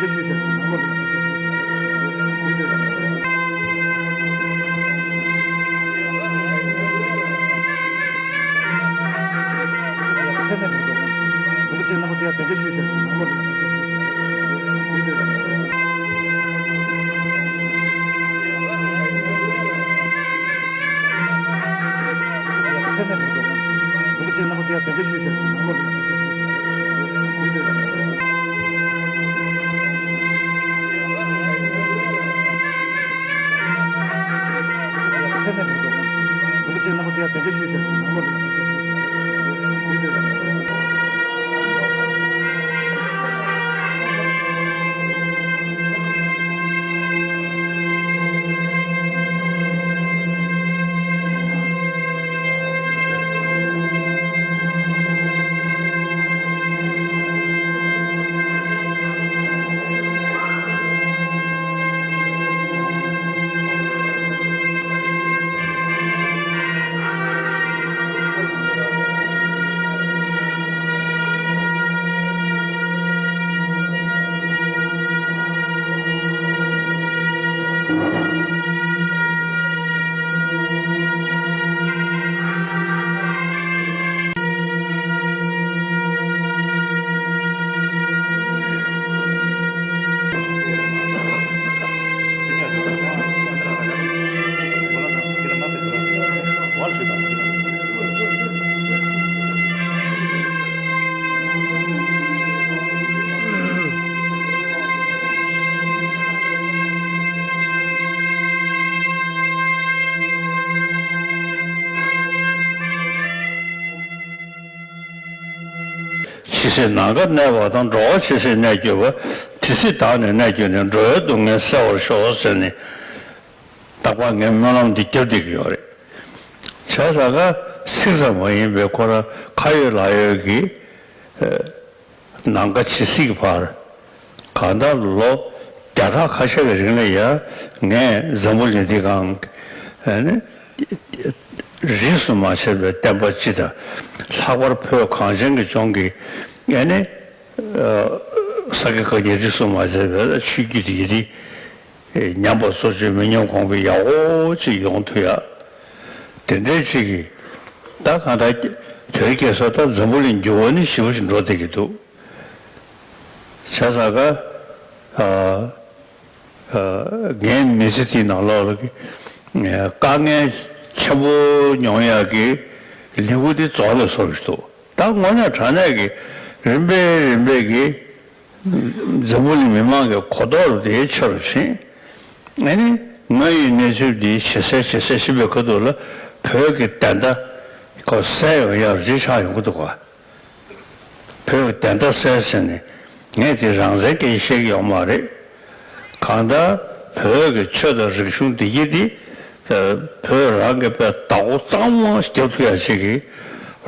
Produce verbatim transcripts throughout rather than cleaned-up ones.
ཇི་སྲིད་ནམ་མཁའ་གནས་པ་དང་། འགྲོ་བ་ཇི་སྲིད་གནས་གྱུར་པ། དེ་སྲིད་བདག་ནི་གནས་གྱུར་ནས། འགྲོ་བའི་སྡུག་བསྔལ་སེལ་བར་ཤོག་ཟེར་ནས། རྟག་པར་ངས་སྨོན་ལམ་འདི་བརྒྱབ་བསྡད་ཀྱི་ཡོད་རེད། བྱས་ཙང་ཀ་ཚིག་ཙམ་མ་ཡིན་པའི་ཁོ་རང་ཁ་ཡོད་ལག་ཡོད་ཀྱི་ནམ་མཁའ་ཇི་སྲིད་ཀྱི་བར། གང་ལྟར་ལོ་བརྒྱ་ཕྲག་ཁ་ཤས་ཀྱི་རིང་ལ་ཡང་ངས་འཛམ་བུ་གླིང་འདི་སྒང་ཨ་ནི་རིས་སུ་མ་ཆད་པའི་བསྟན་པ་སྤྱི་དང་། ལྷག་པར་བོད་གངས་ཅན་གྱི་ལྗོངས་ཀྱི་ཨ་ནི་ས་དགེ་བཀའ་རྙིང་རིས་སུ་མ་ཆད་པའི་ཆོས་བརྒྱུད་དེ་ཡི་དེ། ཉམས་པ་སོར་ཆུད་མི་ཉམས་གོང་འཕེལ་ཡག་པོ་ཅིག་ཡོང་ཐུབ་ཡ། དེ་འདྲའི་ཅིག་གིས་ད་གང་ལྟར་དོལ་རྒྱལ་ས་ད་འཛམ་བུ་གླིང་འགྱུར་བ་ནི་ཞེ་པོ་ཞིག་འགྲོ་བསྡད་ཀྱི་འདུག་བྱས་ཙང་ཀ་ཨ་ཨ་ངའི་མི་ཚེ་དེའི་ནང་ལོགས་ལ་གི་དཀའ་ངལ་ཆེན་པོ་མྱོང་ཡག་གི་ལེའུ་དེ་རྫོགས་ནས་སོང་ཞིག་འདུག་ད་དངོས་གནས་དྲང་གནས་ཀྱི་རིམ་པས་རིམ་པས་ཀྱི་འཛམ་བུ་གླིང་མི་མང་གི་གོ་རྟོགས་དེ་ཆེ་རུ་ཕྱིན། ཨ་ནི་དངོས་ཡོད་གནས་ཚུལ་འདི་ཇེ་གསལ་ཇེ་གསལ་ཕྱིན་པའི་ཁ་ཐུག་ལ་བོད་ཀྱི་བདེན་མཐའ་ཁོ་གསལ་ཡོང་ཡག་ཅིག་ཆགས་ཡོང་གི་འདུག་ག་བོད་ཀྱི་བདེན་མཐའ་གསལ་ཟེར་ནས་ངས་དེ་རང་བཙན་སྐད་ཆ་བཤད་ཀྱི་ཡོད་མ་རེད། གང་ལྟར་བོད་ཀྱི་ཆོས་དང་རིག་གཞུང་འདི་གྱིས་དེ་བོད་རང་གི་དཔེ་བདག་པོ་གཙང་མ་རྒྱབ་ཐུབ་ཡག་ཅིག་གི་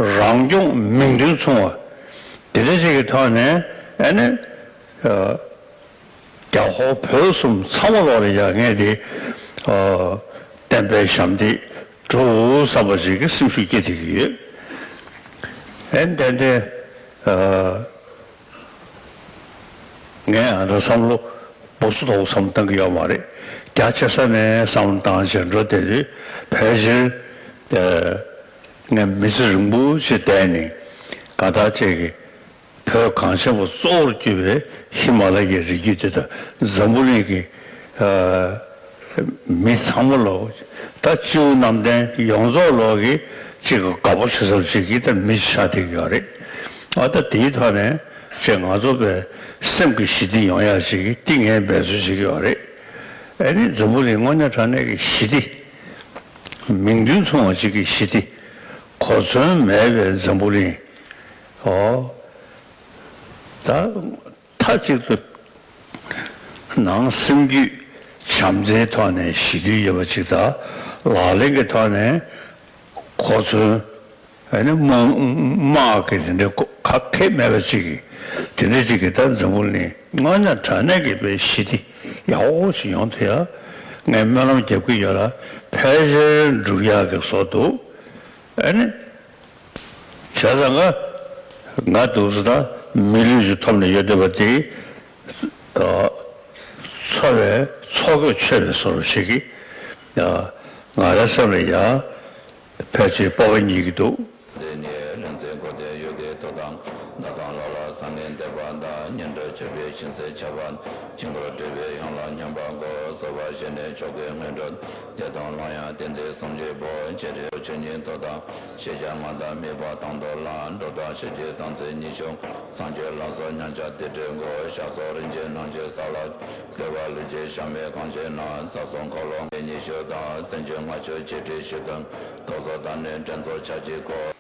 རང་སྐྱོང་མིང་དོན་མཚུངས་པ། དེ་འདྲ་ཞིག་གི་ཐོག་ནས་ཨ་ནི་ཨ་རྒྱ་ཧོར་བོད་གསུམ་ཚང་མ་ལོག་ལ་ཡ་ངས་དེ་ཨ་བསྟན་པའི་ཞབས་འདེགས་སྒྲུབ་བསམ་པ་ཞིག་གི་སེམས་ཤུགས་སྐྱེ་བསྡད་ཀྱི་ཡོད། ཨེ་ཏན་ཏན་ཨ་ངས་ཨ་འདྲ་བསམ་བློ་སྦུག་སུ་དོག་བསམ་བློ་བཏང་གི་ཡོད་མ་རེད། རྒྱ་ཆེ་ས་ནས་བསམ་བློ་བཏང་བྱས་འགྲོ་བསྡད་དུས་ཕལ་ཆེར་ཨ། ངས་མི་ཚེ་རིང་པོ་ཞིག་བསྡད་ནས་གང་ལྟར་བཅས་ཀྱི་བོད་གངས་ཅན་པ་གཙོ་བོར་གྱུར་པའི་ཧི་མ་ལ་ཡའི་རི་རྒྱུད་དེ་དང་འཛམ་བུ་གླིང་གི་ཨ་མི་ཚང་མ་ལོ། ད་སྤྱི་བོ་གནམ་བསྟན་ཡོངས་རྫོགས་ལོག་གི་གཅིག་གི་དགའ་པོ་བྱེད་ས་ཅིག་གི་ད་མི་ཞིག་ཆགས་བསྡད་ཀྱི་ཡོད་རེད། ཨ་ད་དེའི་ཐོག་ནས་ཅིག་ང་ཚོ་པའི་སེམས་ཀྱི་ཞི་བདེ་ཡོང་ཡག་ཅིག་གི་འདི་ངས་འབད་རྩོལ་བྱེད་ཀྱི་ཡོད་རེད། ཨ་ནི་འཛམ་བུ་གླིང་དངོས་གནས་དྲང་གནས་ཀྱི་ཞི་བདེ། མིང་དོན་མཚུངས་པ་ཅིག་གི་ཞི་བདེ། གོ་མཚོན་མེད་པའི་འཛམ་བུ་གླིང་། ཨོ། ད་མཐའ་གཅིག་ཏུ་ནང་སེམས་རྒྱུད་བྱམས་བརྩེའི་ཐོག་ནས་ཞི་དུལ་ཡོད་པ་ཅིག་དང་། ལག་ལེན་གྱི་ཐོག་ནས་གོ་མཚོན། ཨ་ནི་དམག་དམག་གི་དེ་འདྲའི་གོ་ག་གེ་མེད་པ་ཅིག་གི་དེ་འདྲ་ཅིག་གི་ད་འཛམ་བུ་གླིང་དངོས་གནས་དྲང་གནས་ཀྱི་དཔེ་ཞི་བདེ་ཡག་པོ་ཞིག་ཡོང་ཐུབ་ཡ། ངས་སྨོན་ལམ་རྒྱབ་ཀྱི་ཡོད་ལ། ཕལ་ཆེར་འགྲུབ་ཡག་གི་བཟོ་འདུག་ཨ་ནི། བྱས་ཙང་ང་ང་འདུག་ཟེར་ན་མི་ལུས་ཤིག་ཐོབ་ནས་ཡོད་བསྡད་པ་དེ་ ཚོར་བའི་ཚོགས་ཀྱི་ཆོས་ལ་སོགས་པ་ཞིག་གིས་ང་རའི་སེམས་ལ་ཡང་ཕལ་ཆེར་སྤོབས་པ་རྙེད་ཀྱི་འདུག། འཛིན་ནས་རིག་འཛིན་འཁོར་འདས་ཡུལ་གྱི་མཐུ་དང་། ལྷ་དང་ལྷ་ལ་བསམ་ངན་འདས་པ་དང་། ཉོན་མོངས་སྤྱོད་པའི་ཤིང་རྩེ་ཆགས་པ། འཆིང་བར་འདྲིད་པའི་ཡུལ་ལ་སྙོམས་པར་འགྲོ། གསོད་པ་བྱས་ནས་མཆོག་གི་དངོས་གྲུབ། བདེ་སྟོང་ལོངས་ཡང་ཏིང་འཛིན་གསུམ་གྱི་བོ། བྱེ་བྲག་ཆོས་ཉིད་མཐུ་དང་ཤེས་བྱ་ངང་དང་སྨྲས་པ་དང་དུ་ལ། འགྲོ་དང་ཕྱིན་ཅི་དམ་ཚིག་ཉི་ཤུ། སངས་རྒྱས་ལ་སོགས་མཉམ་གཞག་དེ་འདྲའི་སྒོ། ཞག་སོགས་རིན་ཆེན་སྣང་བྱེད་ས་ལ། བསྐལ་པ་ལུས་ཀྱི་ཞག་མེད་གང་ཞིག་ན། རྩ་གསུམ་འཁོར་ལོ་ཉི་ཤུ་དང་། སེམས་ཅན་ལྔ་བཅུ་ཆེ་ཁྲི་བཞི་སྟོང་། ཐོབ་ཚོགས་དང་ནི་འདྲེན་ཚོགས་ཆ་གཅིག་གོ།